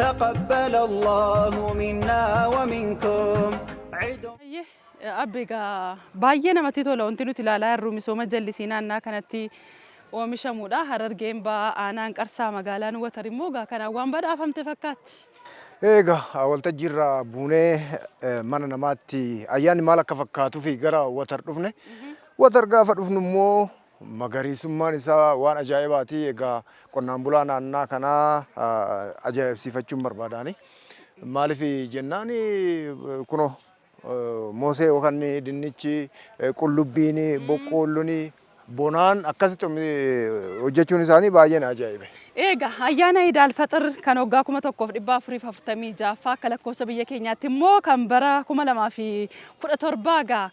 تقبل الله منا ومنكم عيد. Abbe, egaa baay'ee namatti tola. Wanti nuti ilaalaa jirru misooma jallisii naannaa kanatti oomishamudha. Harargeen Bahaa, aanaan Qarsaa, magaalaan Watar immoo egaa kanaan waan badhaafamte fakkaatti. Egaa waltajjiirraa buunee mana namaatti ayyaanni maal akka fakkaatuu fi gara Watar dhufne. Watar gaafa dhufnu immoo magariisummaan isaa waan ajaa'ibaati. Egaa qonnaan bulaa naannaa kanaa ajaa'ibsiifachuun barbaadaani. Maaliif jennaan, kunoo moosee yookaan dinnichi, qullubbiin, boqqoolloon bonaan akkasitti hojjechuun isaanii baay'ee na ajaa'ibe. Egaa ayyaana Iid Alfaxir kan waggaa 1446ffaa, akka lakkoofsa biyya keenyaatti immoo kan bara 2017, egaa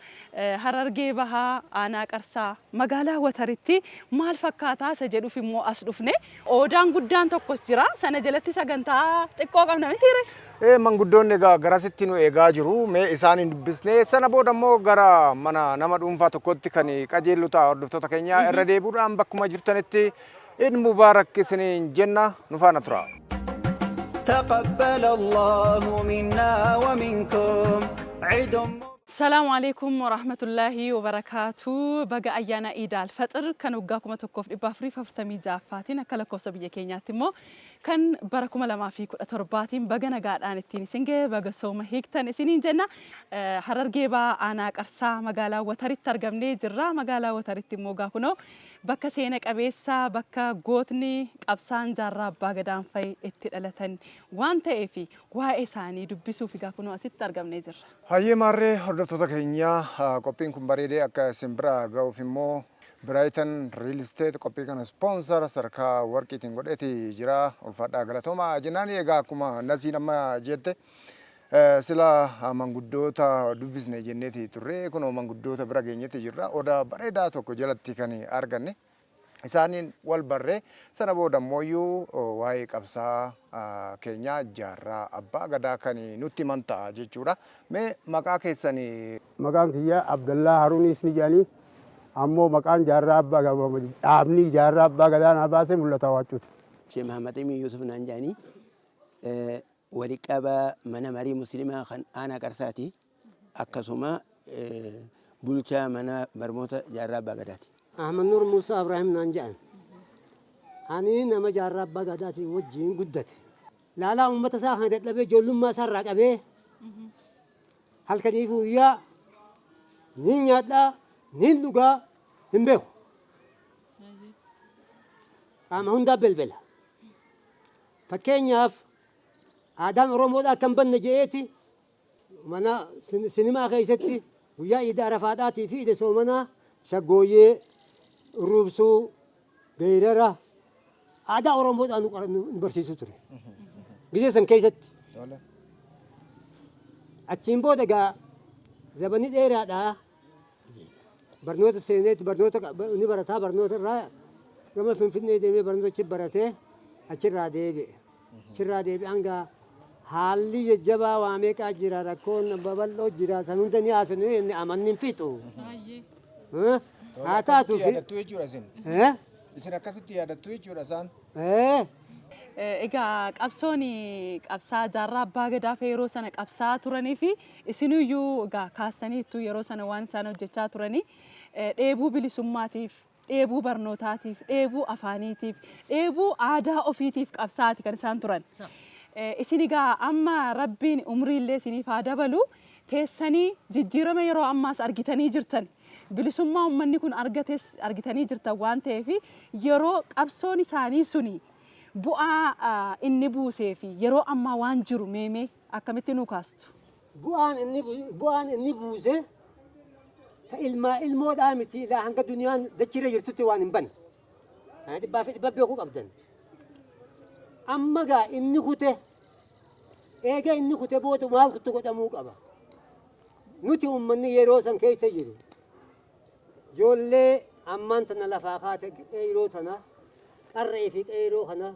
Harargee Bahaa, aanaa Qarsaa, magaalaa Wataritti maal fakkaataa isa jedhuuf immoo as dhufne. Oodaan guddaan tokkos jira. Sana jalatti sagantaa xiqqoo qabna mitiire? Ee, manguddoonni egaa garasitti nu eegaa jiru. Mee isaan hin dubbisnee sana booda immoo gara mana nama dhuunfaa tokkotti kan qajeellu ta'a. Hordoftoota keenya, irra deebi'uudhaan bakkuma jirtanitti Eid Mubaarak isiniin jenna, nu faana tura. تقبل الله منا ومنكم عيد Salaamu alaikum warahmatullaahi wabarakaatu. Baga ayyaana Iid Alfaxir kan waggaa 1446ffaatiin, akka lakkoofsa biyya keenyaatti immoo kan bara 2017tiin baga nagaadhaan ittiin isin ga'e, baga sooma hiiktan isiniin jenna. Harargee Bahaa, aanaa Qarsaa, magaalaa Wataritti argamnee jirra. Magaalaa Wataritti immoo gaa kunoo bakka seena qabeessa, bakka gootni qabsaan Jaarraa Abbaa Gadaan fa'i itti dhalatan waan ta'eef, waa'ee isaanii dubbisuuf egaa kunoo asitti argamnee jirra. Hayyee maarree, hordoftoota keenya, qophiin kun bareedee akka isin bira ga'uuf immoo Brighton Real Estate qophii kana sponsor sadarkaa warqiitiin godheeti jira. Ulfaadhaa, galatooma jennaan. Egaa akkuma Nasiin amma jette, sila manguddoota dubbisne jenneeti turre, kunoo manguddoota bira geenyetti jirra. Odaa bareedaa tokko jalatti kan arganne. Isaaniin wal barree sana booda immoo waa'ee qabsaa keenyaa Jaarraa Abbaa Gadaa kan nutti himan ta'a jechuudha. Mee maqaa keessanii? Maqaan kiyya Abdallaa Haruunis ni jedhanii, ammoo maqaan Jaarraa Abbaa dhaabni Jaarraa Abbaa Gadaa naa baase Mul'ataa Waaccuuti. Sheekh Mahamad Amin Yusuf naan jedhanii, waliqaba mana marii musliimaa kan aanaa Qarsaati. Akkasuma bulchaa mana barnoota Jaarraa Abbaa Gadaati. Ahmad Nur Musa Ibrahim naan jedhan. Ani nama Jaarraa Abbaa Gadaatiin wajjin guddate. Laalaa uummata isaa kana dadhabee ijoollummaa isaa irraa qabee halkanii fi guyyaa ni nyaadhaa, ni dhugaa hin beeku. Qaama hundaa belbela. Fakkeenyaaf, aadaan Oromoodhaa akka hin banne je'eeti mana sinimaa keessatti guyyaa Iida Arafaadhaatii fi Iida Soomanaa shaggooyyee, ruubsuu, geerara aadaa Oromoodhaa nu barsiisuu ture. Gizee san keessatti. Achiin booda egaa zabanni dheeraadhaa barnoota seeneetti barnoota ni barataa, barnoota irraa gama Finfinnee deemee barnoota achi baratee achirraa deebi'e. Achirraa deebi'aan gaa haalli jajjabaa waa meeqaa jira, rakkoon babal'oo jira, san hunda ni haasofnu inni amanni hin fixu. Haa taatu fi. Yaadattu jechuudha isin. Isin akkasitti yaadattu jechuudha isaan. Egaa qabsoon qabsaa Jaarraa Abbaa Gadaa fa yeroo sana qabsaa turanii fi isinuyyuu egaa kaastaniittu, yeroo sana waan isaan hojjechaa turanii dheebuu bilisummaatiif, dheebuu barnootaatiif, dheebuu afaaniitiif, dheebuu aadaa ofiitiif qabsaati kan isaan turan. Isin egaa amma Rabbiin umriillee isiniif haa dabalu, teessanii jijjiirama yeroo ammaas argitanii jirtan. Bilisummaa uummanni kun argates argitanii jirtan waan ta'eef, yeroo qabsoon isaanii suni bu'aa inni buusee fi yeroo ammaa waan jiru meemee akkamitti nu kaastu? Bu'aan inni buuse ta ilmaa ilmoodhaa miti, ilaa hanga duniyaan dachirra jirtutti waan hin banne. Kana dhibbaa fi dhibba beekuu qabdan. Amma gaa inni kute, eega inni kute booda maaltu godhamuu qaba? Nuti uummanni yeroo san keessa jiru ijoollee ammaan tana lafaa kaate, qeeroo tana, qarree fi qeeroo kana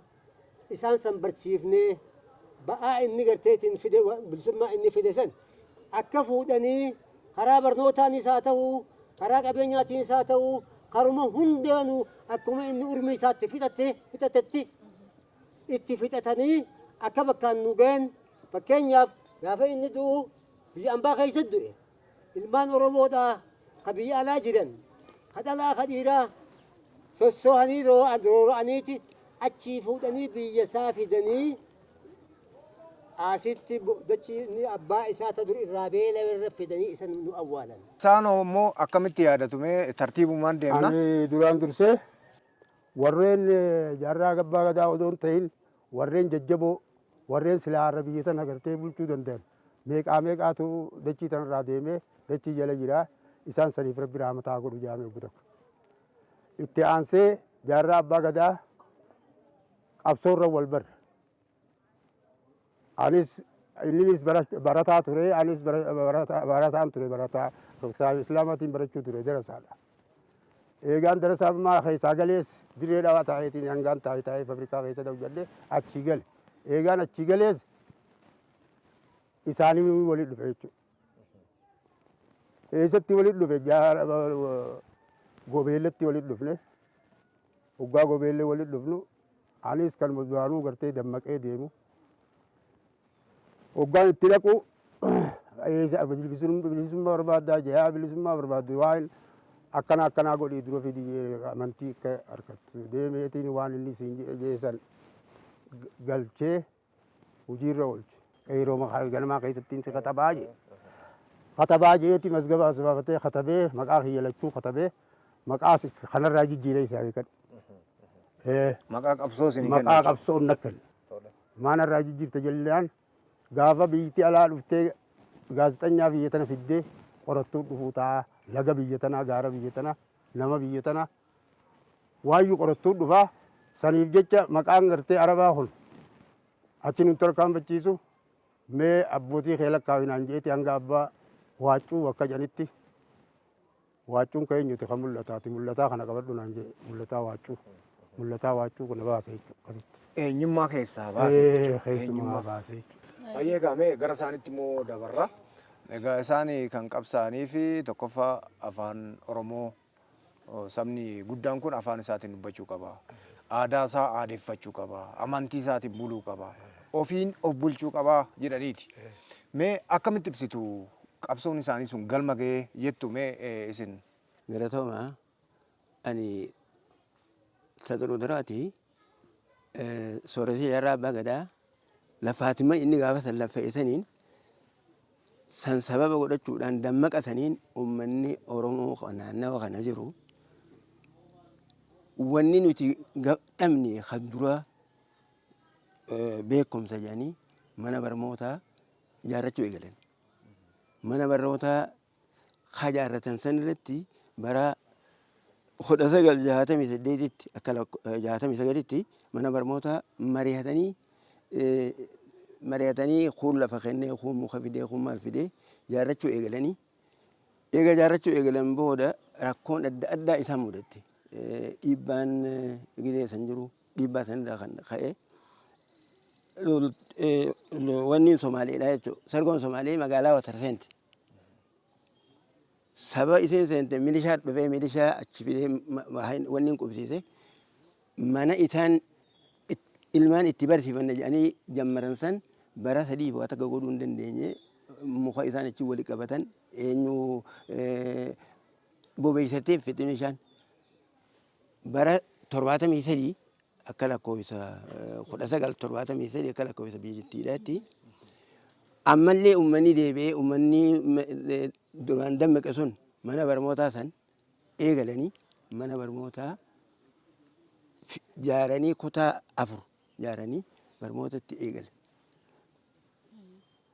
isaan san barsiifnee, ba'aa inni garteetiin fide, bilisummaa inni fide san akka fuudhanii karaa barnootaanis haa ta'u, karaa qabeenyaatiinis haa ta'u, karuma hundaanuu akkuma inni urmii isaatti fixatetti itti fixatanii. Akka bakkaan nu gayan fakkeenyaaf gaafa inni du'u biyya ambaa keessa du'e. Ilmaan Oromoodhaa ka biyya alaa jiran ka dhalaa ka dhiiraa sossoohanii roora'aniiti achii fuudhanii biyya isaa fidanii asitti dachii inni abbaa isaa ta dur irraa beelawe irra fidanii isa nu awwaalan. Isaan immoo akkamitti yaadatu mee tartiibumaan deemna. Ani duraan dursee warreen jaarraa abbaa gadaa odoo hin ta'in warreen jajjaboo warreen silaa har'a biyya tana gartee bulchuu danda'an meeqaa meeqaatu dachii tanarraa deemee dachii jala jira isaan saniif rabbi rahmataa godhu jaamee obbo tokko. Itti aansee jaarraa abbaa gadaa qabsoorra wal barre. Anis inninis barataa ture anis barataan ture barataa kitaaba islaamaatiin barachuu ture darasaadha. Eegaan darasaa ammaa keessaa galees dirree dhawaa taa'eetiin hangaan taa'ee taa'ee fabrikaa keessa hojjedhee achii gale. Eegaan achii galees isaanii waliin dhufe jechuudha. Eessatti waliin dhufe gobeellatti waliin dhufne. Hoggaa gobeellee waliin dhufnu anis kan duraanuu gartee dammaqee deemu. Hoggaan itti dhaqu bilisummaa barbaaddaa jee bilisummaa barbaaddu waan akkana akkanaa godhii dura fidi amantii akka harkattu deemeetiin waan inni siin jeesan galchee hojiirra oolche. Qeeroo ganamaa keessattiin si katabaa jee. Katabaa jeeti masgaba as baafatee katabee maqaa kiyya lachuu katabee maqaas kanarraa jijjiiree isaa beekadhu. Maqaa qabsoo isinii kenna. Maqaa qabsoon na kenne. Maanarraa jijjiirte jennaan gaafa biyyatti alaa dhuftee gaazexanyaa biyya tana fiddee qorattuu dhufuu ta'a laga biyya tanaa gaara biyya tanaa nama biyya tanaa waayyuu qorattuu dhufaa saniif jecha maqaan gartee arabaa kun achi nu tarkaanfachiisu mee abbootii kee lakkaa'inaan jeeti hanga abbaa waaccuu bakka jedhanitti waaccuun ka eenyuti kan mul'ataati mul'ataa kana qabadhu naan jedhe mul'ataa waaccuu mul'ataa waaccuu kana baase jechuudha akkasitti. Eenyummaa keessaa baase jechuudha. Keessumaa baase jechuudha. Baay'ee gaamee gara isaanitti immoo dabarra. Egaa isaan kan qabsaa'anii fi tokkoffaa afaan Oromoo sabni guddaan kun afaan isaatiin dubbachuu qaba. Aadaa isaa aadeffachuu qaba. Amantii isaatiin buluu qaba. Ofiin of bulchuu qaba jedhaniiti. Mee akkamitti ibsitu qabsoon isaanii sun galma ga'ee jettu mee isin? Galatooma ani saduruu duraati sooressi jaarraa abbaa gadaa lafaatima inni gaafa san laffa'e saniin san sababa godhachuudhaan dammaqa saniin uummanni Oromoo naannawa kana jiru wanni nuti dhabne kan dura beekumsa jedhanii mana barnootaa ijaarrachuu eegalan. Mana barnootaa ka ijaarratan san irratti bara 1968tti akka 69tti mana barnootaa mari'atanii mari'atanii kuun lafa kennee kuun muka fidee kuun maal fidee ijaarrachuu eegalanii. Eega ijaarrachuu eegalan booda rakkoon adda addaa isaan mudatte. Dhiibbaan gidee san jiru dhiibbaa sanirraa kan ka'e wanni Somaaleedha jechuudha. Sargoon Somaalee magaalaa Watar seente. Saba isiin seente milishaa dhufee milishaa achi fidee wanni hin qubsiise mana isaan ilmaan itti barsiifanna jedhanii jammaran san bara sadiif waa takka godhuu hin dandeenye muka isaan achi wali qabatan eenyu bobeessatee fixin isaan bara 73 akka lakkoofsa 1973 akka lakkoofsa biyyattiidhaatti ammallee uummanni deebi'ee uummanni duraan dammaqe sun mana barnootaa san eegalanii mana barnootaa jaaranii kutaa 4 jaaranii barnootatti eegale.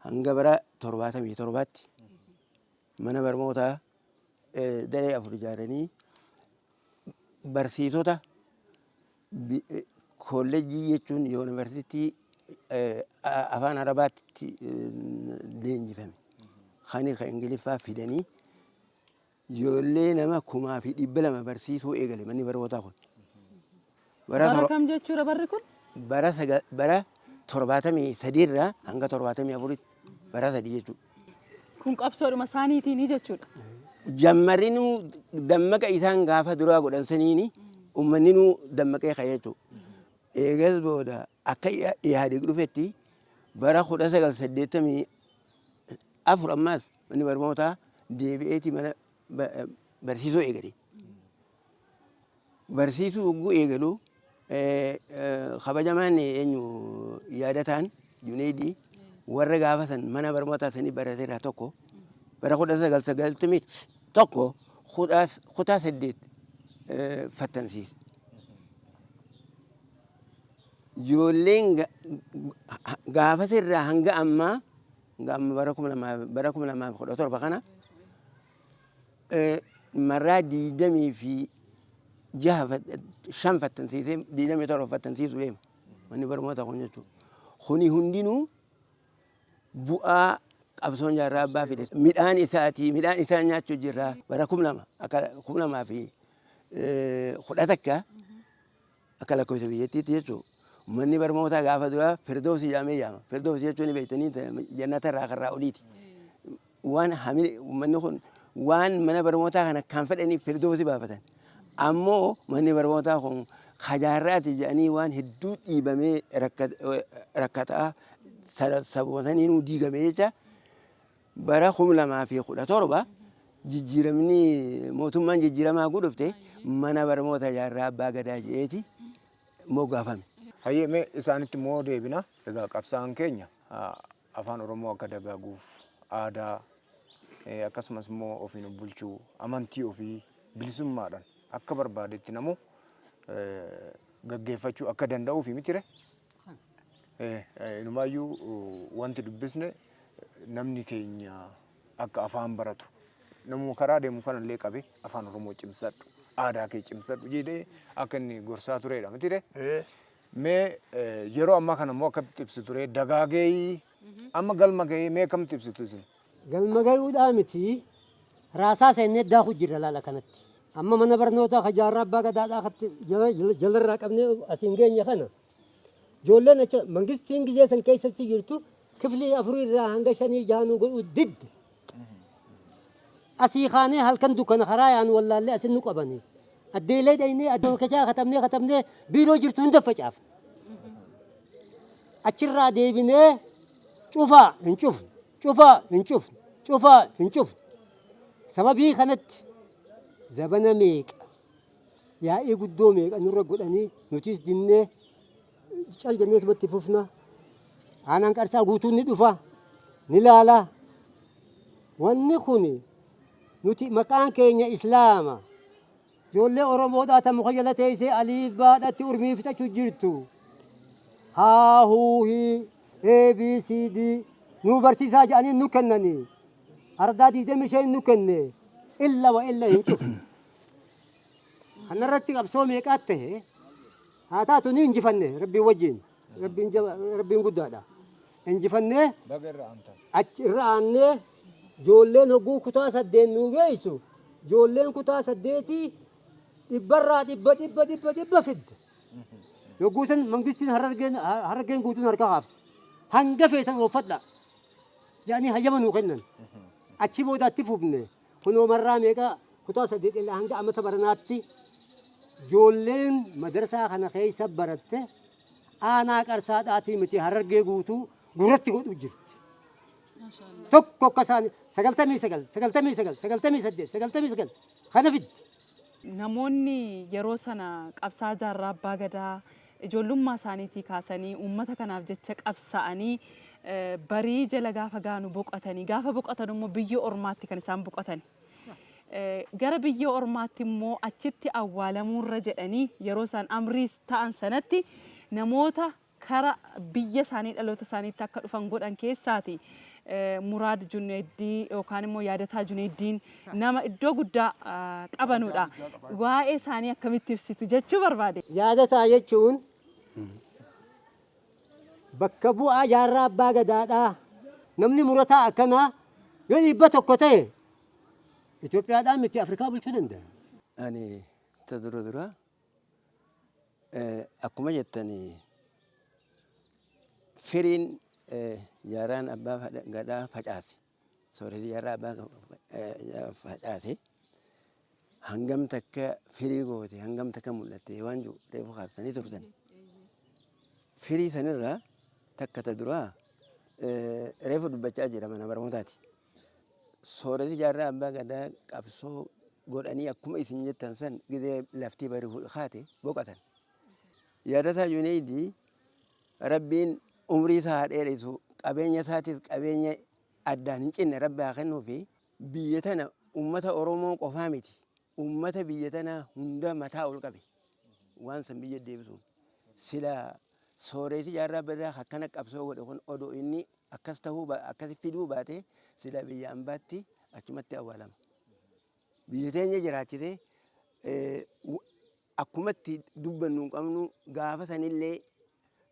Hanga bara 77tti mana barnootaa daree 4 ijaaranii barsiisota koolleejjii jechuun yuunivarsiitii afaan Arabaatti leenjifame. Kan kan Ingiliffaa fidanii ijoollee nama 2,200 barsiisuu eegale manni barnootaa kun. Bara kam jechuudha barri kun? Bara 73 irraa hanga 74tti bara 3 jechuudha. Kun qabsoodhuma isaaniitiini jechuudha. Jammarinuu dammaqa isaan gaafa duraa godhan saniini uummanninuu dammaqee ka'e jechuudha. Eegas booda Akka Ihaadeeg dhufetti bara 1984 ammaas manni barnootaa deebi'eeti mana barsiisuu eegale. Barsiisuu hogguu eegalu kabajamaan eenyu Yaadataan Juneedii warra gaafa san mana barnootaa sanii barate irraa tokko bara 1991 kutaa 8 fattansiise. Ijoolleen gaafas irraa hanga ammaa, hanga amma bara 2017 kana marraa 26, 5 fattansiisee 27 fattansiisuu deema manni barnoota kun jechuudha. Kuni hundinuu bu'aa qabsoon Jaarraa Abbaa fide midhaan isaati, midhaan isaa nyaachuu jirra. Bara 2000 akka 2011 akka lakkoofsa biyyattiitti jechuudha. Manni barnootaa gaafa duraa Firdoosi jedhamee yaama. Firdoosi jechuun beektanii jannata irraa karraa oliiti. Waan hamile manni kun waan mana barnootaa kana kan fedhaniif Firdoosi baafatan. Ammoo manni barnootaa kun kajaarraati jedhanii waan hedduu dhiibamee rakkataa sababa saniinuu diigame jecha. Bara 2017 jijjiiramni mootummaan jijjiiramaa dhufte mana barnoota Jaarraa Abbaa Gadaa jedheeti moggaafame. Hayyee, mee isaanitti immoo deebina. Egaa qabsaa'aan keenya afaan Oromoo akka dagaaguuf, aadaa, akkasumas immoo ofiin of bulchuu, amantii ofii bilisummaadhaan akka barbaadetti namu gaggeeffachuu akka danda'uufi mitire. Inumaayyuu wanti dubbisne namni keenya akka afaan baratu, namuma karaa deemu kanallee qabe afaan Oromoo cimsadhu, aadaa kee cimsadhu jedhee akka inni gorsaa turedha mitire. Mee yeroo ammaa kana immoo akkamitti ibsitu ture? Dagaagee amma galma gahee, mee akkamitti ibsitu isin? Galma gayuudhaa miti, raasaa seennee daakuu jirra laala kanatti. Amma mana barnootaa ka Jaarraa Abbaa Gadaadhaa katti jalarraa qabnee asiin geenye kana. Ijoolleen achi mangistiin gizee san keessatti jirtu kiflii afurii irraa hanga shanii jahanuu godhuu didde. Asii kaanee halkan dukkana karaa yaanu wallaallee asin nu qabanii. Addeelee dhaynee addoo katabnee katabnee biiroo jirtu hunda facaafne. Achirraa deebinee cufaa hin cufne, cufaa hin cufne, cufaa hin cufne. Sababii kanatti zabana meeqa, yaa'ii guddoo meeqa nurra godhanii, nutis dinnee cal jenneetumatti fufna. Aanaan Qarsaa guutuun ni dhufa, ni laala. Wanni kun nuti maqaan keenya Islaama. Ijoollee Oromoodhaa ta muka jala teessee aliif baadhatti urmii fixachuu jirtu. Haa huu hii A B C D nu barsiisaa jedhanii nu kennanii. Ardaa 25 nu kenne, illa wa illa hin cufne. Kanarratti qabsoo meeqaat ta'e, haa taatu ni injifanne Rabbiin wajjin. Rabbiin jaba, Rabbiin guddaadha. Injifannee Baga irra aantan. Achi irra aannee ijoolleen hogguu kutaa 8 nuu geessu, ijoolleen kutaa 8 dhibbarraa dhibba dhibba dhibba dhibba fidde. Yogguu san mangistiin Harargeen guutuun harka kaafte. Hanga feetan ooffadha jedhanii hayyama nuu kennan. Achi boodaatti fufne, kunoo marraa meeqa kutaa 8 illaa hanga amata baranaatti ijoolleen madarsaa kana keessa baratte aanaa Qarsaadhaatii miti Harargee guutuu gurratti godhu jirti. Tokko akka isaan 99, 99, 98, 99 kana fiddi. Namoonni yeroo sana qabsaa Jaarraa Abbaa Gadaa ijoollummaa isaaniitii kaasanii uummata kanaaf jecha qabsaa'anii barii jala gaafa gaanu boqotanii, gaafa boqotan immoo biyya ormaatti kan isaan boqotan. Gara biyya ormaatti immoo achitti awwaalamuurra jedhanii yeroo isaan amriis ta'an sanatti namoota kara biyya isaanii dhaloota isaaniitti akka dhufan godhan keessaati Muraad Juneeddii yookaan immoo Yaadataa Juneeddiin nama iddoo guddaa qabanudha. Waa'ee isaanii akkamitti ibsitu jechuu barbaade. Yaadataa jechuun bakka bu'aa Jaarraa Abbaa Gadaadhaa. Namni murataa akkanaa yoo 100 ta'e Itoophiyaadhaan miti Afrikaa bulchuu danda'a. Ani ta dura dura akkuma jettanii firiin Jaarraan Abbaa Gadaa facaase, sooressi Jaarraa Abbaa facaase hangam takka firii goote, hangam takka mul'atte waan jiru reefu kaastanii turtan. Firii sanirraa takka ta duraa reefu dubbachaa jira mana barnootaati. Soorati Jaarraa Abbaa Gadaa qabsoo godhanii akkuma isin jettan san gizee laftii bari kaate boqotan. Yaadataa Juneeydii, Rabbiin umrii isaa haa dheeressu, qabeenya isaatis qabeenya addaan hin cinne Rabbi haa kennuufi. Biyya tana ummata Oromoo qofaa miti, ummata biyya tanaa hunda mataa ol qabe waan san biyya deebisuun. Sila Sooreessi Jaarraa Abbaa Gadaa akkana qabsoo godhe kun odoo inni akkas tahuu akkasi fiduu baate, sila biyya ambaatti achumatti awwaalama. Biyya teenya jiraachise akkumatti dubbannu hin qabnu. Gaafa sanillee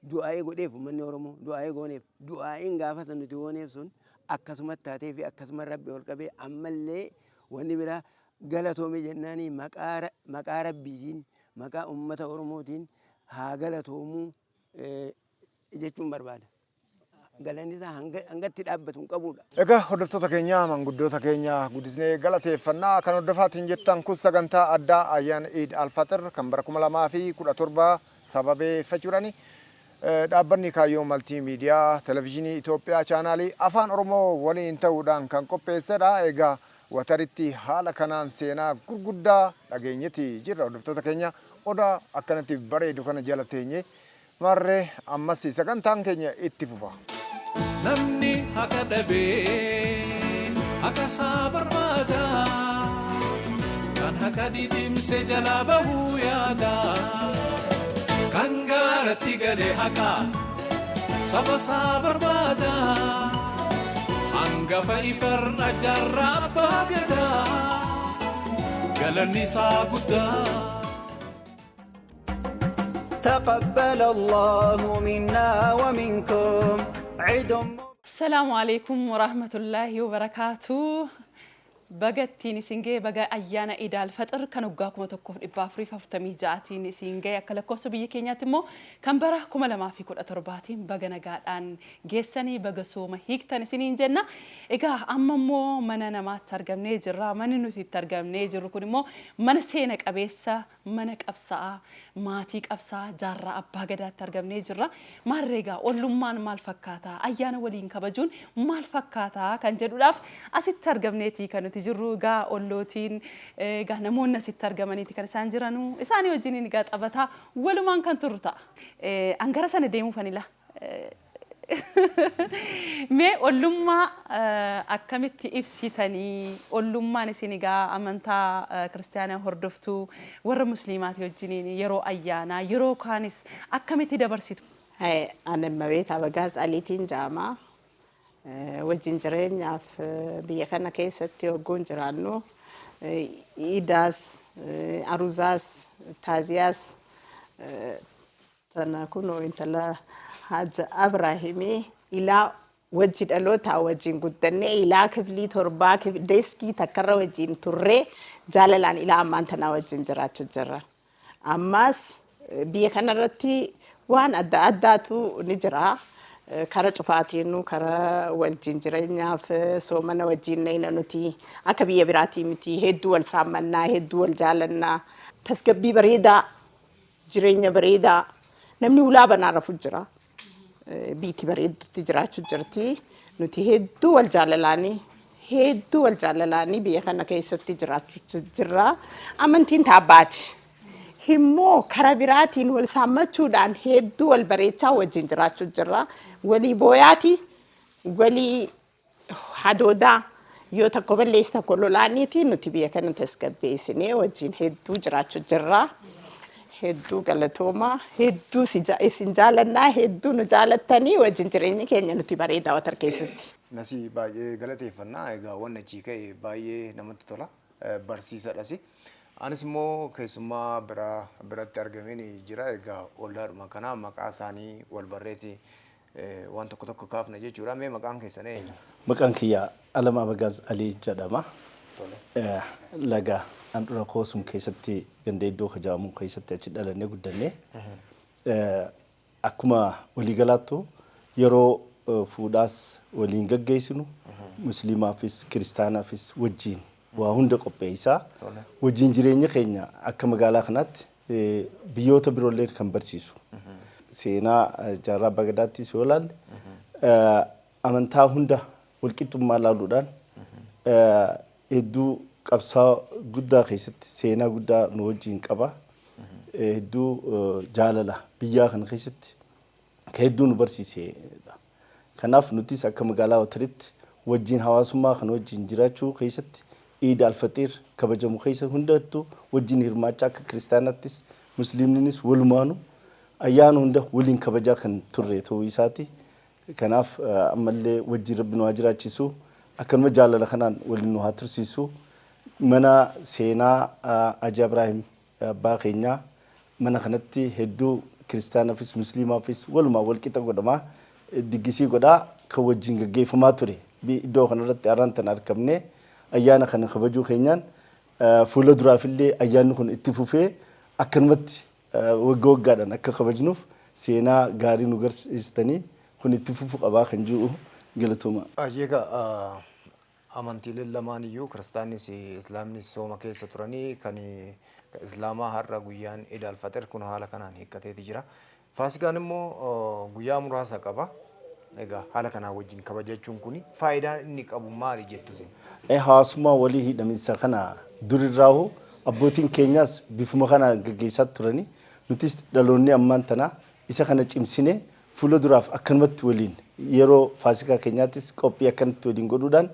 du'aa'ee godheef, uummanni Oromoo du'aa'ee gooneef. Du'aa'iin gaafa san nuti gooneef sun akkasumatti taatee fi akkasuma Rabbi ol qabee. Ammallee wanni biraa galatoome jennaani maqaa Rabbiitiin, maqaa uummata Oromootiin haa galatoomuu jechuun barbaada. Galanni isaa hangatti dhaabbatu hin qabudha. Egaa hordoftoota keenya, manguddoota keenya guddisnee galateeffannaa. Kan hordofaatiin jettan kun sagantaa addaa ayyaana Iid Alfaxir kan bara 2017 sababeeffachuudhaani dhaabbanni Kaayyoo Maltiimiidiyaa Televezyiinii Itoophiyaa chaanaalii Afaan Oromoo waliin ta'uudhaan kan qopheessedha. Egaa Wataritti haala kanaan seenaa gurguddaa dhageenyetti jirra. Hordoftoota keenya, odaa akkanatti bareedu kana jala teenye marree ammas sagantaan keenya itti fufa. Namni haqa dhabee haqa isaa barbaada. Kan haqa dhidhimse jalaa bahuu yaada. Kan gaaratti galee haqa saba isaa barbaada. Hangafa ifarra Jaarraa Abbaa Gadaa. Galanni isaa guddaa. تقبل الله منا ومنكم عيد السلام عليكم ورحمة الله وبركاته. Bagattiin isin ga'e, baga ayyaana Idaal Faxir kan waggaa 1446tiin isin ga'e, akka lakkoofsa biyya keenyaatti immoo kan bara 2017tiin baga nagaadhaan geessanii, baga sooma hiiktan isiniin jenna. Egaa amma immoo mana namaatti argamnee jirra. Manni nuti itti argamnee jirru kun immoo mana seena qabeessa, mana qabsaa'aa, maatii qabsaa'aa Jaarraa Abbaa Gadaatti argamnee jirra. Maarree egaa ollummaan maal fakkaata? Ayyaana waliin kabajuun maal fakkaata? Kan jedhuudhaaf asitti argamneeti kan nuti jirru. Egaa ollootiin, egaa namoonni asitti argamaniiti kan isaan jiranu. Isaanii wajjiniin egaa taphataa walumaan kan turru ta'a. An gara sana deemuufan ila. Mee ollummaa akkamitti ibsitanii? Ollummaan isin egaa amantaa kiristaanaa hordoftuu, warra musliimaati wajjiniin yeroo ayyaanaa, yeroo kaanis akkamitti dabarsitu? Ani Mabeet Abagaaz Aliitiin jedhama. Wajjin jireenyaaf biyya kana keessatti waggoon jiraannu iidaas, aruzaas, taaziyaas tana kunoo intala Haja Abraahimii ilaa wajji dhalootaa wajjin guddannee, ilaa kiflii torbaa deeskii takkarra wajjin turree, jaalalaan ilaa ammaan tanaa wajjin jiraachuu jirra. Ammas biyya kanarratti waan adda addaatu ni jira. Kara cufaatiinuu, kara wajjin jireenyaaf soomana wajjin neena, nuti akka biyya biraatii miti, hedduu wal saammannaa, hedduu wal jaalannaa, tasgabbii bareedaa, jireenya bareedaa, namni ulaa banaa rafu jira. Biitti bareeddutti jiraachuu jirti. Nuti hedduu wal jaalalaanii, hedduu wal jaalalaanii biyya kana keessatti jiraachuu jirra. Amantiin taabbaati. Immoo kara biraatiin wal saammachuudhaan hedduu wal bareechaa wajjin jiraachuu jirra. Walii booyaati, walii hadoodaa, yoo tokko balleessi tokko lolaaniiti, nuti biyya kana tasgabbeessinee wajjin hedduu jiraachuu jirra. Hedduu galatooma, hedduu isin jaalannaa, hedduu nu jaalattanii, wajjin jireenyi keenya nuti bareedaa Watar keessatti. Nasi baay'ee galateeffannaa. Egaa wanni achii ka'e baay'ee namatti tola. Barsiisadhas. Anis immoo keessummaa biraa biratti argameen jira. Egaa ollaadhuma kana maqaa isaanii wal barreeti waan tokko tokko kaafna jechuudha. Mee maqaan keessan eenyu? Maqaan kiyya Alama Abagaaz Alii jedhama. Laga handhuura Koosum keessatti, ganda iddoo Kajaamuu keessatti achi dhalannee guddannee. Akkuma waliigalaattu yeroo fuudhaas waliin gaggeessinu, musliimaafis kiristaanaafis wajjin waa hunda qopheessaa wajjin jireenya keenya akka magaalaa kanaatti biyyoota biroollee kan barsiisu. Seenaa Jaarraa Abbaa Gadaattis yoo ilaalle, amantaa hunda walqixxummaa ilaaluudhaan hedduu qabsaa guddaa keessatti seenaa guddaa nu wajjin qaba. Hedduu jaalala biyyaa kana keessatti ka hedduu nu barsiisedha. Kanaaf nutis akka magaalaa Wataritti wajjin hawaasummaa kana wajjin jiraachuu keessatti, Iid Alfaxiir kabajamu keessa hundattuu wajjin hirmaachaa, akka kiristaanattis musliimninis walumaanu ayyaana hunda waliin kabajaa kan turre ta'uu isaati. Kanaaf ammallee wajjin Rabbi nu haa jiraachisu, akkanuma jaalala kanaan waliin nu haa tursiisu. Mana seenaa Haji Ibraahim abbaa keenyaa mana kanatti hedduu kiristaanaafis musliimaafis walumaa walqixa godhamaa, diggisii godhaa kan wajjin gaggeeffamaa ture. Iddoo kanarratti har'aan tana argamnee ayyaana kana kabajuu keenyaan, fuula duraafillee ayyaanni kun itti fufee akkanumatti wagga waggaadhaan akka kabajnuuf seenaa gaarii nu garsiistanii, kun itti fufu qabaa kan jiru. Galatooma. Egaa amantiileen lamaan iyyuu, kiristaannis islaamnis, sooma keessa turanii, kan islaamaa har'a guyyaan Iid Alfaxir kun haala kanaan hiikkateeti jira. Faasikaan immoo guyyaa muraasa qaba. Egaa haala kanaan wajjin kabajachuun kun faayidaan inni qabu maali jettu isin? Hawaasummaa walii hidhaminsa kana durirraahu abbootiin keenyaas bifuma kanaan gaggeessaa turanii, nutis dhaloonni ammaan tanaa isa kana cimsine fuula duraaf akkanumatti waliin yeroo faasikaa keenyaattis qophii akkanatti waliin godhuudhaan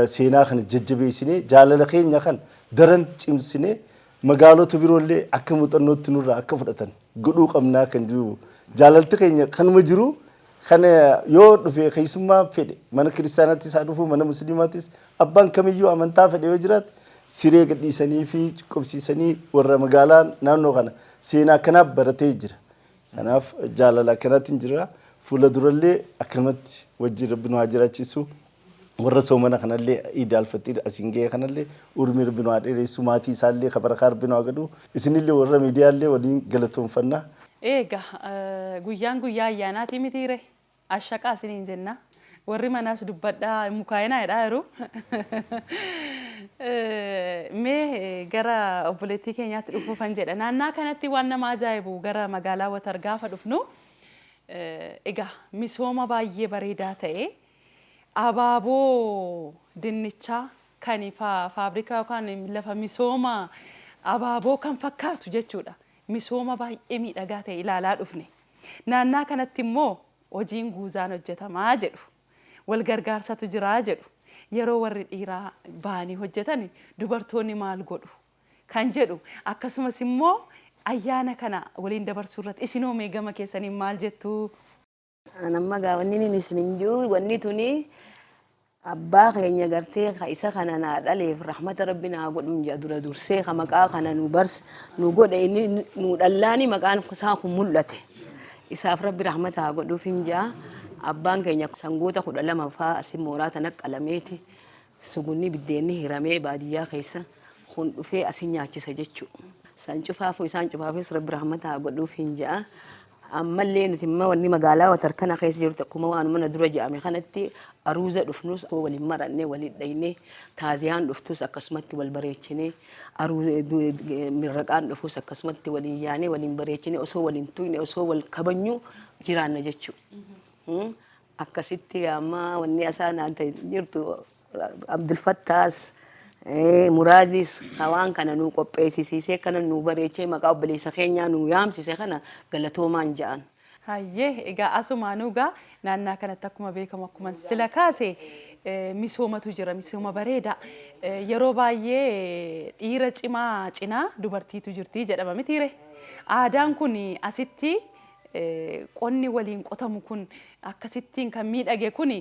seenaa kana jajjabeessinee, jaalala keenya kan daran cimsinee, magaalota biroollee akka muuxannootti nurraa akka fudhatan godhuu qabnaa kan jiru. Jaalalti keenya kanuma jiru kana yoo dhufe, keessummaa fedhe mana kiristaanaattis haa dhufu, mana musliimaattis, abbaan kamiyyuu amantaa fedhe yoo jiraate, siree gadhiisanii fi qubsiisanii, warra magaalaa naannoo kana seenaa akkanaaf baratee jira. Kanaaf jaalala akkanaatiin jira. Fuula durallee akkanumatti wajjin Rabbi nu haa jiraachisu. Warra soomana kanallee, Iid Alfaxiir asiin ga'e kanallee urmii Rabbi nu haa dheeressu. Maatii isaallee kabarakaa Rabbi nu haa godhu. Isinillee warra miidiyaallee waliin galatoonfanna. Egaa guyyaan guyyaa ayyaanaati mitiire? Ashaqaa isiniin jenna. Warri manaas dubbadhaa, mukaayinaa jedhaa jiru. Mee gara obboleettii keenyaatti dhufuufan jedha. Naannaa kanatti waan nama ajaa'ibu, gara magaalaa Watar gaafa dhufnu, egaa misooma baay'ee bareedaa ta'e, abaaboo dinnichaa kan faabrikaa yookaan lafa misooma abaaboo kan fakkaatu jechuudha. Misooma baay'ee miidhagaa ta'e ilaalaa dhufne. Naannaa kanatti immoo hojiin guuzaan hojjetamaa jedhu. Wal gargaarsatu jiraa jedhu. Yeroo warri dhiiraa ba'anii hojjetan dubartoonni maal godhu kan jedhu, akkasumas immoo ayyaana kana waliin dabarsuu irratti isinoo mee gama keessaniin maal jettu? Anamma gaa wanni inni isin hin jiru, wanni tuni abbaa keenya gartee ka isa kana naa dhaleef rahmata Rabbi naa godhuun jedha. Dura dursee ka maqaa kana nu bars nu godhe, inni nu dhallaani maqaan isaa kun mul'ate, isaaf Rabbi rahmata haa godhuuf hin jedha. Abbaan keenya sangoota 12 faa asin mooraa tana qalameeti, sugunni biddeenni hiramee baadiyyaa keessa kun dhufee asin nyaachisa jechuudha. San cufaafuu, isaan cufaafis Rabbi rahmata haa godhuuf hin jedha. Ammallee nuti immoo wanni magaalaa Watar kana keessa jirtu, akkuma waan mana dura jedhame kanatti, aruuza dhufnus waliin marannee, waliin dhaynee, taaziyaan dhuftus akkasumatti wal bareechinee, mirraqaan dhufus akkasumatti waliin yaanee, waliin bareechinee, osoo waliin tuyne, osoo wal kabajnu jiraanna jechuudha. Akkasitti amma wanni asaa naan ta'e jirtu, Abdulfattaas Muraadis waan kana nu qopheessisiisee, kana nu bareechee, maqaa obboleessa keenyaa nu yaamsise kana galatoomaan ja'an. Hayyee, egaa asumaanuu gaa naannaa kanatti akkuma beekamu, akkuma sila kaase, misoomatu jira, misooma bareedaa. Yeroo baay'ee dhiira cimaa cinaa dubartiitu jirti jedhama mitiire? Aadaan kun asitti qonni waliin qotamu kun akkasittiin kan miidhage kun,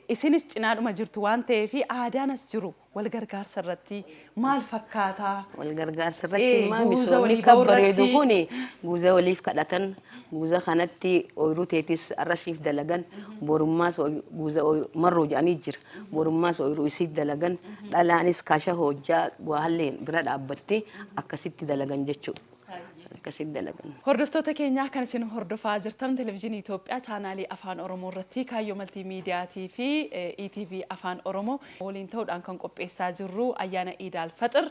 isinis cinaadhuma jirtu waan ta'eef, aadaan as jiru wal gargaarsa irratti maal fakkaataa? Wal gargaarsa irratti immoo misoomni kan bareedu kuni guuza waliif kadhatan, guuza kanatti ooyiruu teetis arrasiif dalagan, borummaas guuza marroo jedhanii jira, borummaas ooyiruu isiif dalagan, dhalaanis kasha hojjaa waahalleen bira dhaabbatti akkasitti dalagan jechuudha. Akkasitti dalagan. Hordoftoota keenyaa, kan isin hordofaa jirtan Televezyiinii Itoophiyaa chaanaalii Afaan Oromoo irratti Kaayyoo Maltii Miidiyaatii fi ETV Afaan Oromoo waliin ta'uudhaan kan qopheessaa jirru ayyaana Iid Alfaxir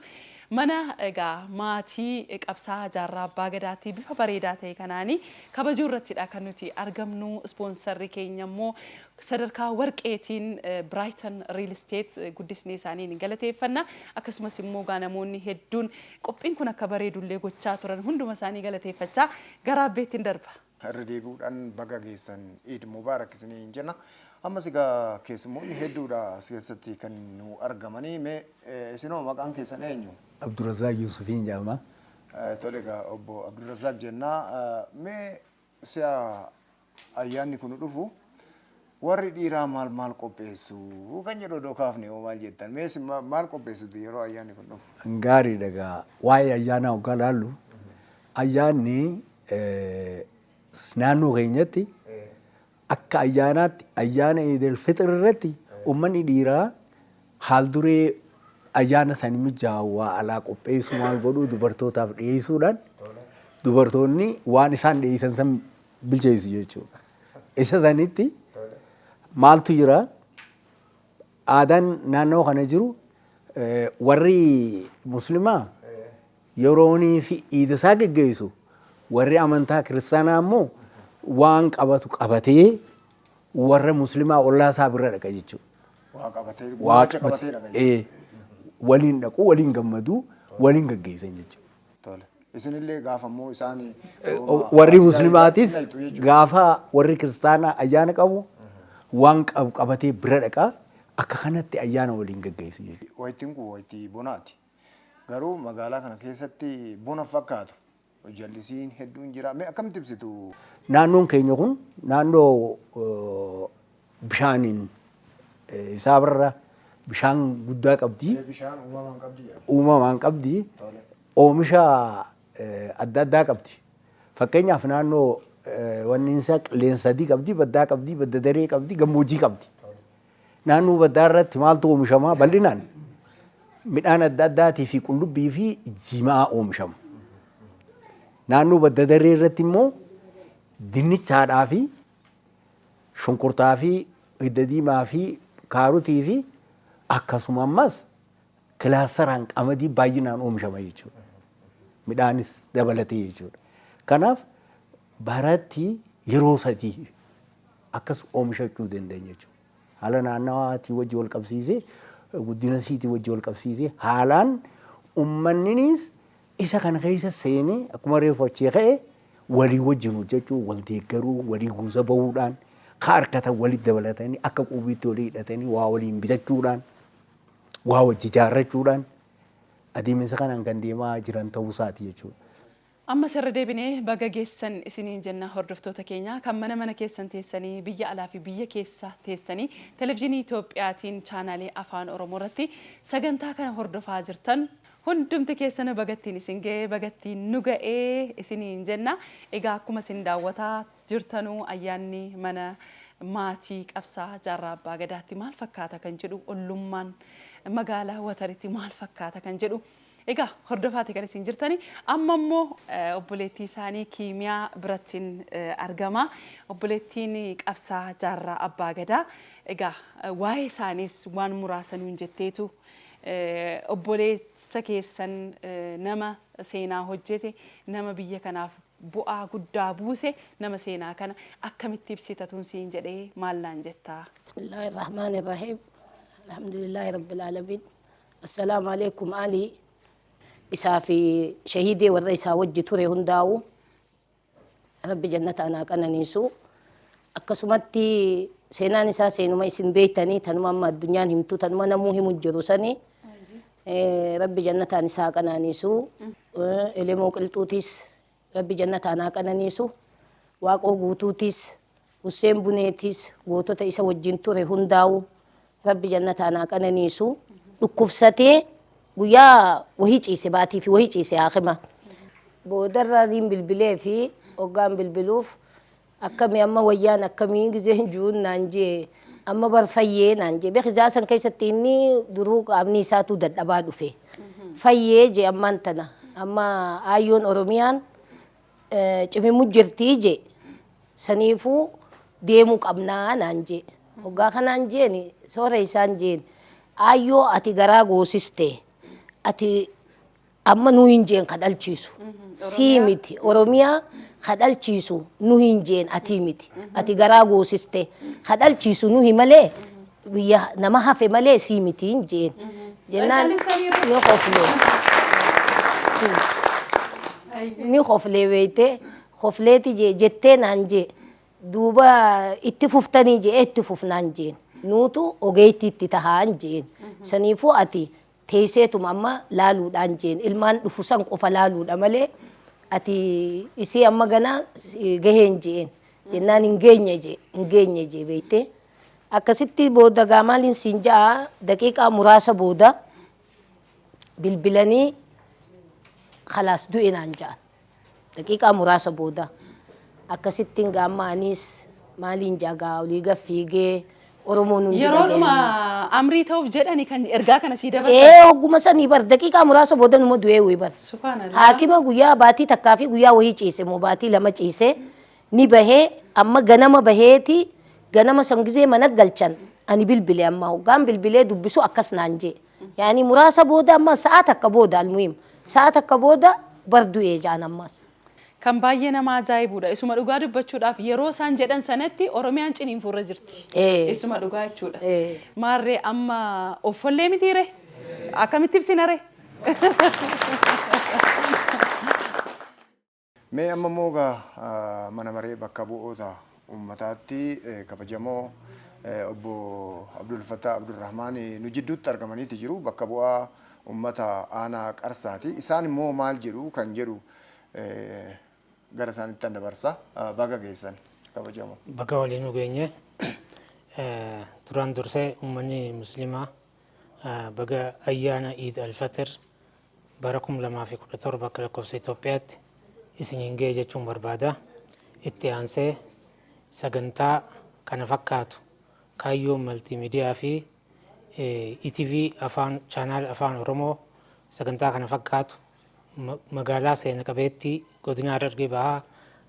Mana egaa maatii qabsaa'aa Jaarraa Abbaa Gadaatti bifa bareedaa ta'e kanaani kabajuu irrattidha kan nuti argamnu. Ispoonsarri keenya immoo sadarkaa warqeetiin Brighton Real Estate guddisnee isaanii ni galateeffanna. Akkasumas immoo egaa namoonni hedduun qophiin kun akka bareedullee gochaa turan hunduma isaanii galateeffachaa gara abbeettiin darba. Irra deebi'uudhaan baga geessan, Iid Mubaarak isiniin jenna. Ammas egaa keessummoonni hedduudha as keessatti kan nu argamanii. Mee isinoo maqaan keessan eenyu? Abdurrazaaq Yuusufiin jedhama. Tole egaa, obbo Abdurrazaaq jennaa. Mee si'a ayyaanni kun dhufu warri dhiiraa maal maal qopheessu kan jedhu odoo kaafne hoo maal jettan? Mee isin maal qopheessitu yeroo ayyaanni kun dhufu? Gaariidha egaa, waa'ee ayyaanaa hoggaa laallu, ayyaanni naannoo keenyatti akka ayyaanaatti ayyaana Iidil Fixir irratti uummanni dhiiraa haal duree ayyaana sani mijaa'u waa alaa qopheessuu, maal godhuu, dubartootaaf dhiyeessuudhaan dubartoonni waan isaan dhiyeessan san bilcheessu jechuudha. Isa sanitti maaltu jira? Aadaan naannoo kana jiru, warri muslimaa yeroonii fi iida isaa geggeessu, warri amantaa kiristaanaa immoo waan qabatu qabatee warra muslimaa ollaa isaa bira dhaqa jechuudha. Waa qabatee Waa gumaacha qabatee dhaqa jechuudha. Waliin dhaqu, waliin gammaduu, waliin geggeessan jechuudha. Tole. Isinillee gaafa immoo isaan Warri muslimaatis gaafa warri kiristaanaa ayyaana qabu waan qabu qabatee bira dhaqa, akka kanatti ayyaana waliin geggeessu jechuudha. Wayittiin kun wayitii bonaati. Garuu magaalaa kana keessatti bona fakkaatu. Jallisiin hedduun jira. Mee akkamitti ibsitu? Naannoon keenya kun naannoo bishaaniin isaabarra bishaan guddaa qabdi. Bishaan uumamaan qabdi jedhama. Uumamaan qabdi. Oomisha adda addaa qabdi. Fakkeenyaaf naannoo wanni isaa qilleensa sadii qabdi, baddaa qabdi, badda daree qabdi, gammoojjii qabdi. Naannoo baddaa irratti maaltu oomishamaa bal'inaan? Midhaan adda addaatii fi qullubbii fi jimaa oomishama. Naannoo badda daree irratti immoo dinnichaadhaa fi shunkurtaa fi hidda diimaa fi kaarotii fi akkasuma ammas kilaastaraan qamadii baay'inaan oomishama jechuudha. Midhaanis dabalatee jechuudha. Kanaaf baratti yeroo sadii akkas oomishachuu dandeenya jechuudha. Haala naannawaatii wajji wal qabsiisee, guddina isiitii wajji wal qabsiisee, haalaan uummanninis isa kana keessa seenee akkuma reefu achii ka'e walii wajjin hojjechuu, wal deeggaruu, walii guusa bahuudhaan, ka harkatan walitti dabalatanii akka quubiitti walii hidhatanii waa waliin bitachuudhaan, waa wajji ijaarrachuudhaan adeemsa kanaan kan deemaa jiran ta'uu isaati jechuudha. Ammas irra deebinee baga geessan isiniin jenna, hordoftoota keenya kan mana mana keessan teessanii, biyya alaa fi biyya keessa teessanii televezyiinii Itoophiyaatiin chaanaalee Afaan Oromoo irratti sagantaa kana hordofaa jirtan hundumti keessan, bagattiin isin ga'ee, bagattiin nu ga'ee isiniin jenna. Egaa akkuma isin daawwataa jirtanuu ayyaanni mana maatii qabsaa Jaarraa Abbaa Gadaatti maal fakkaata kan jedhu, ollummaan magaalaa Wataritti maal fakkaata kan jedhu egaa hordofaati kan isin jirtani. Amma immoo obboleettii isaanii Kiimiyaa birattiin argama. Obboleettiin qabsaa Jaarraa Abbaa Gadaa egaa waa'ee isaaniis waan muraasa nuun jetteetu, obboleessa keessan nama seenaa hojjete, nama biyya kanaaf bu'aa guddaa buuse, nama seenaa kana akkamitti ibsita tun siin jedhee maal naan jettaa? بسم الله الرحمن الرحيم، الحمد لله رب العالمين، السلام عليكم. علي isaa fi shahiidee warra isaa wajji ture hundaa'u Rabbi jannata anaa qananiisu. Akkasumatti seenaan isaa seenuma isin beektanii, tanuma amma addunyaan himtu, tanuma namuu himu jiru sani. Rabbi jannataan isaa qananiisu. Elemoo Qilxuutis Rabbi jannataan haa qananiisu. Waaqoo Guutuutis, Husseen Buneetis, gootota isa wajjin ture hundaa'u Rabbi jannataan haa qananiisu. Dhukkubsatee guyyaa wahii ciise, baatii fi wahii ciise haakima. Boodarra niin bilbilee fi hoggaan bilbiluuf akkamii amma wayyaan akkamii gizeen juun naan jee, amma bar fayyee naan jee. Beekizaa san keessatti inni duruu qaamni isaatu dadhabaa dhufe. Fayyee jee, ammaan tana amma aayyoon Oromiyaan cimimu jirtii jee, saniifuu deemuu qabnaa naan jee. Hoggaa kanaan jeeni soora isaan jeen, aayyoo ati garaa goosiste ati. Amma nu hin jeen ka dhalchiisu. Sii miti Oromiyaa ka dhalchiisu nu hin jeen atii miti. Ati garaa goosiste ka dhalchiisu nuhi malee biyya nama hafe malee sii miti hin jeen. Jennaan ni koflee. Ni koflee beeyte kofleeti jee jettee naan jee duuba itti fuftanii jee itti fufnaan jeen. Nuutu ogeettii itti tahaan jeen. Saniifuu ati teesseetuma amma laaluudhaan jeen ilmaan dhufu san qofa laaluudha malee ati isii amma ganaa gaheen jeen jennaan hin geenye jee hin geenye jee beeyte. Akkasitti booda gaa maaliin siin ja'a daqiiqaa muraasa booda bilbilanii khalaas du'e naan ja'an. Daqiiqaa muraasa booda akkasittiin gaa amma anis maaliin ja'a gaa olii gad fiigee Oromoon hundi Yeroodhuma amrii ta'uuf jedhani kan ergaa kana sii dabarsan. Ee hogguma sanii bar daqiiqaa muraasa booda numa du'ee wayii bar. Subhaanallah. Haakima guyyaa baatii takkaa fi guyyaa wayii ciise moo baatii lama ciise ni bahee amma ganama baheeti ganama san gizee mana galchan ani bilbile amma hoggaan bilbilee dubbisu akkas naan jee. Yaani muraasa booda amma sa'a takka booda almuhim sa'a takka booda bar du'ee jaan ammas. Kan baay'ee nama ajaa'ibudha. Isuma dhugaa dubbachuudhaaf yeroo isaan jedhan sanatti Oromiyaan ciniinfuurra jirti. Isuma dhugaa jechuudha. Maarree amma offollee mitiire? Akkamitti ibsinare? Mee amma immoo egaa mana maree bakka bu'oota uummataatti kabajamoo obbo Abdul Fattah Abdulrahmaan nu jidduutti argamaniiti jiru. Bakka bu'aa uummata aanaa Qarsaati. Isaan immoo maal jedhu kan jedhu gara isaaniittan dabarsa. Baga geessan kabajamoo. Baga waliin nu geenye. Duraan dursee uummanni musliimaa baga ayyaana Iid Alfaxir bara 2017 akka lakkoofsa Itoophiyaatti isiniin ga'e jechuun barbaada. Itti aansee sagantaa kana fakkaatu kaayyoo maltiimiidiyaa fi ETV afaan chaanaal afaan Oromoo sagantaa kana fakkaatu magaalaa seena qabeettii godina Harargee Bahaa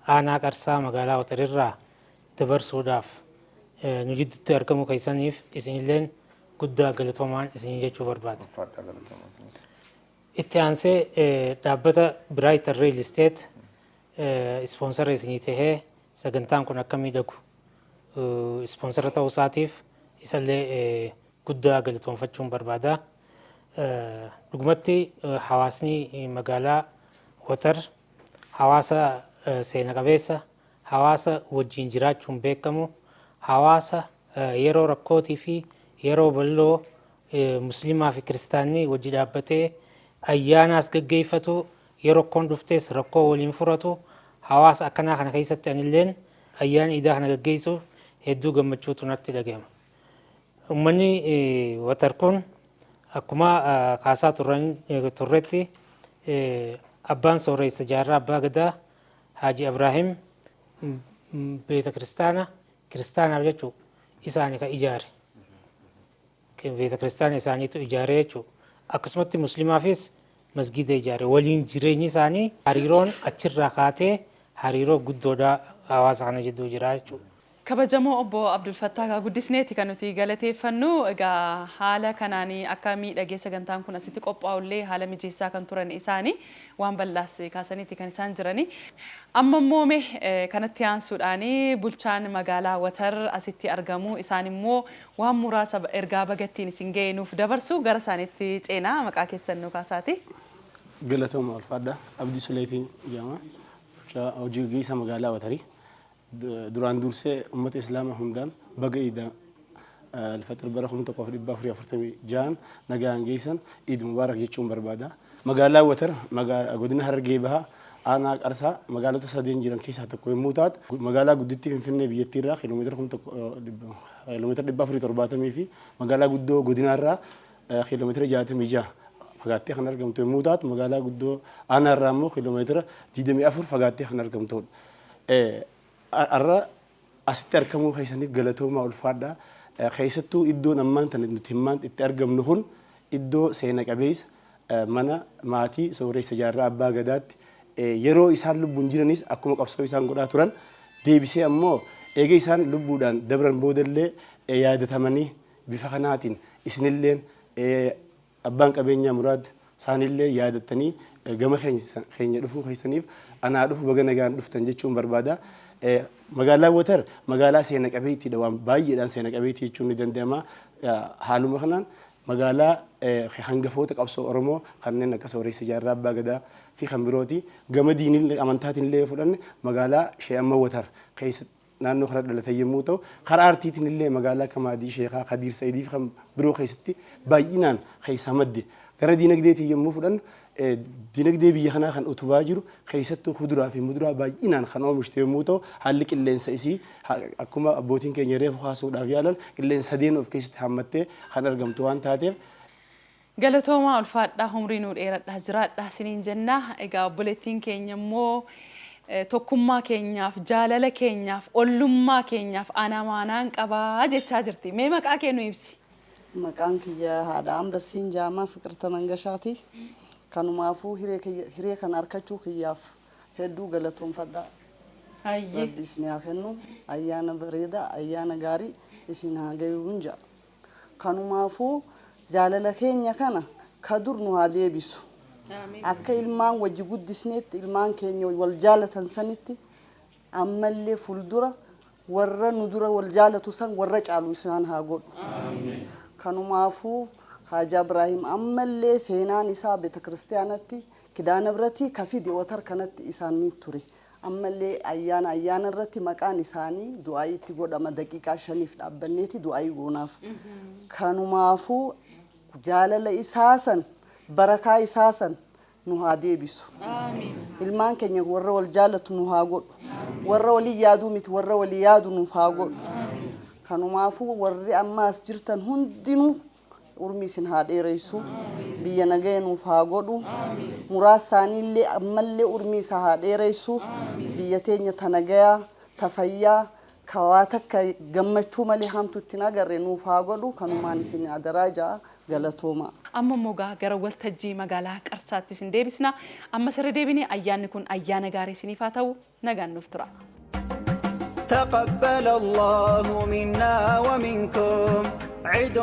aanaa Qarsaa magaalaa Waxirirraa dabarsuudhaaf nu jidduutti argamuu keessaniif isinilleen guddaa galatoomaan isiniin jechuu barbaada. Itti aansee dhaabbata Brighton Real Estate ispoonsara isinii tahee sagantaan kun akka miidhagu ispoonsara ta'uu isaatiif isallee guddaa galatoonfachuun barbaada. Dhugumatti hawaasni magaalaa Watar hawaasa seena qabeessa, hawaasa wajjin jiraachuun beekamu, hawaasa yeroo rakkootii fi yeroo bal'oo musliimaa fi kiristaanni wajji dhaabbatee ayyaanaas gaggeeffatu, yeroo rakkoon dhuftes rakkoo waliin furatu, hawaasa akkanaa kana keessatti anilleen ayyaana iidaa kana gaggeessuuf hedduu gammachuutu natti dhagahama. Uummanni Watar kun akkuma kaasaa turretti abbaan sooressa jaarraa abbaa gadaa Haaji Abraahim beeta kiristaana kiristaanaaf jechuu isaani ka ijaare. Beeta kiristaana isaaniitu ijaare jechuu. Akkasumatti musliimaafis masgiida ijaare. Waliin jireenyi isaanii hariiroon achirraa kaatee hariiroo guddoodha hawaasa kana jidduu jira jechuudha. Kabajamoo obbo Abdulfattaa egaa guddisneeti kan nuti galateeffannu. Egaa haala kanaan akka miidhagee sagantaan kun asitti qophaa'ullee haala mijeessaa kan turan isaani waan bal'aas kaasaniiti kan isaan jirani. Amma immoo mee kanatti aansuudhaan bulchaan magaalaa Watar asitti argamu. Isaan immoo waan muraasa ergaa bagattiin isin ga'e nuuf dabarsu gara isaaniitti ceenaa maqaa keessan nu kaasaati. Galatooma ulfaadha. Abdii Suleetiin jedhama. Bulchaa hojii gaggeessaa magaalaa Watarii. Duraan dursee uummata Islaamaa hundaan baga Iida Alfaxir bara 1446 nagaan geessan Iid Mubaarak jechuun barbaada. Magaalaa Watar godina Harargee Bahaa aanaa Qarsaa magaalota sadeen jiran keessaa tokko yommuu taatu magaalaa guddittii Finfinnee biyyattii irraa kiiloomeetira 470 fi magaalaa guddoo godinaa irraa kiiloomeetira 66 fagaattee kan argamtu yommuu taatu magaalaa guddoo aanaa irraa immoo kiiloomeetira 24 fagaattee kan argamtudha. Har'a asitti argamuu keessaniif galatoomaa ulfaadha. Keessattuu iddoon ammaan tana nuti himmaan itti argamnu kun iddoo seena qabeessa mana maatii sooressa jaarraa abbaa gadaatti yeroo isaan lubbuun jiranis akkuma qabsoo isaan godhaa turan deebisee ammoo eega isaan lubbuudhaan dabran boodallee yaadatamanii bifa kanaatiin isinilleen abbaan qabeenyaa Muraad isaanillee yaadattanii Gama keenya dhufuu keessaniif anaa dhufu, baga nagaan dhuftan jechuun barbaada. Magaalaa Watar magaalaa seena qabeettiidha, waan baay'eedhaan seena qabeettii jechuun ni danda'ama. Haaluma kanaan magaalaa hangafoota qabsoo Oromoo kanneen akka Sooressa Jaarraa Abbaa Gadaa fi kan birooti. Gama diinillee amantaatiin illee fudhanne, magaalaa Shee Amma Watar keessa naannoo kana dhalatan yommuu ta'u, karaa aartiitiin illee magaalaa akka Maadii Sheekaa, Kadiir Saidii fi kan biroo keessatti baay'inaan keessaa madde. Gara diinagdeetiin yommuu fudhannu, diinagdee biyya kanaa kan utubaa jiru keessattuu kuduraa fi muduraa baay'inaan kan oomishtu yommuu ta'u, haalli qilleensa isii akkuma abbootiin keenya reefu kaasuudhaaf yaalan qilleensa sadeen of keessatti hammattee kan argamtu waan taateef. Galatoomaa, ulfaadhaa, umrii nuu dheeradhaa, jiraadhaa isiniin jenna. Egaa obboleettiin keenya immoo tokkummaa keenyaaf, jaalala keenyaaf, ollummaa keenyaaf ana maanaan qabaa jechaa jirti. Mee maqaa kee nu ibsi. Maqaan kiyya haadha Amdassiin Jaamaa Fiqirta Mangashaati. Kanumaafuu hiree kana argachuu kiyyaaf hedduu galatoonfadha. Rabbi isin haa kennu. Ayyaana bareedaa, ayyaana gaarii isin haa gayuun jedha. Kanumaafuu jaalala keenya kana ka dur nu haa deebisu. Akka ilmaan wajji guddisneetti, ilmaan keenya wal jaalatan sanitti, ammallee fuuldura warra nu dura wal jaalatu san warra caalu isaan haa godhu. Kanumaafuu Haji Ibraahim ammallee seenaan isaa beeta kiristaanatti Kidaana Biratii ka fide Watar kanatti isaanii ture. Ammallee ayyaana ayyaana irratti maqaan isaanii du'aayii itti godhama, daqiiqaa 5f dhaabbanneeti du'aayii goonaaf. Kanumaafuu jaalala isaa san, barakaa isaa san nu haa deebisu. Ilmaan keenya warra wal jaalatu nu haa godhu. Warra walii yaaduu miti, warra walii yaadu nuuf haa godhu. Kanumaafuu warri amma as jirtan hundinuu urmii isin haa dheereysu. Biyya nagaya nuuf haa godhu. Muraasa isaaniillee ammallee urmii isaa haa dheereysu. Biyya teenya ta nagayaa, ta fayyaa, ka waa takka gammachuu malee hamtu ittiin agarre nuuf haa godhu. Kanumaan isin adaraa ja'a, galatooma. Amma immoo gaa gara waltajjii magaalaa Qarsaatti isin deebisna. Amma sirri deebinee ayyaanni kun ayyaana gaarii isiniif haa ta'u, nagaan nuuf tura. تقبل الله منا ومنكم عيد.